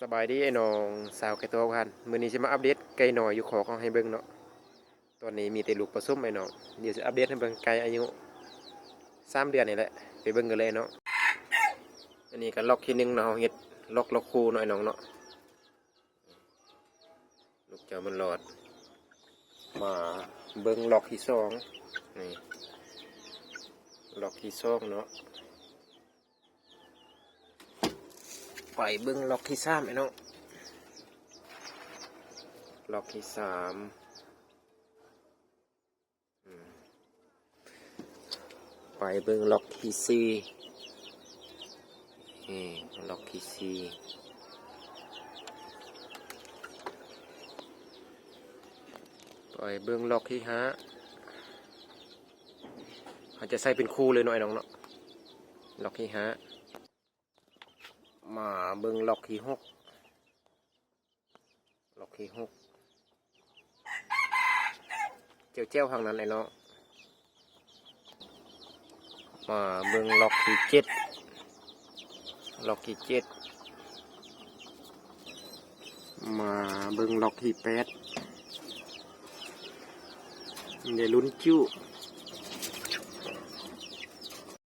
ສະບາຍດີອ້າຍນ້ອງຊາວໄກ່ໂຕທຸກທ່ານ, ມື້ນີ້ຊິມາອັບເດດໄກ່ນ້ອຍຢູ່ຄອກເຮົາໃຫ້ເບິ່ງເນາະ. ຕອນນີ້ມີແຕ່ລູກປະສົມອ້າຍນ້ອງ, ດຽວຊິອັບເດດໃຫ້ເບິ່ງໄກ່ອາຍຸສາມເດືອນນີ້ແຫຼະ, ໄປເບິ່ງກັນເລີຍເນາະ. ອັນນີ້ກໍລັອກທີໜຶ່ງເນາະ, ເຮົາເຮັດລັອກລະຄູເນາະອ້າຍນ້ອງເນາະ. ລູກເຈົ້າບຸນຫຼອດ. ມາເບິ່ງລັອກທີສອງ, ນີ້ລັອກທີສອງເນາະ. ໄປເບິ່ງລັອກທີສາມອ້າຍນ້ອງ, ລັອກທີສາມ. ອືມ ໄປເບິ່ງລັອກທີສີ່, ນີ້ລັອກທີສີ່. ໄປເບິ່ງລັອກທີຫ້າ, ເຮົາຈະໃສ່ເປັນຄູ່ເລີຍເນາະອ້າຍນ້ອງເນາະ, ລັອກທີຫ້າ. ມາເບິ່ງລັອກທີຫົກ, ລັອກທີຫົກ. ແຈ່ວໆ ທາງນັ້ນໄອ້ນ້ອງ. ມາເບິ່ງລັອກທີເຈັດ, ລັອກທີເຈັດ. ມາເບິ່ງລັອກທີແປດ, ໄດ້ລຸ້ນຈຸ.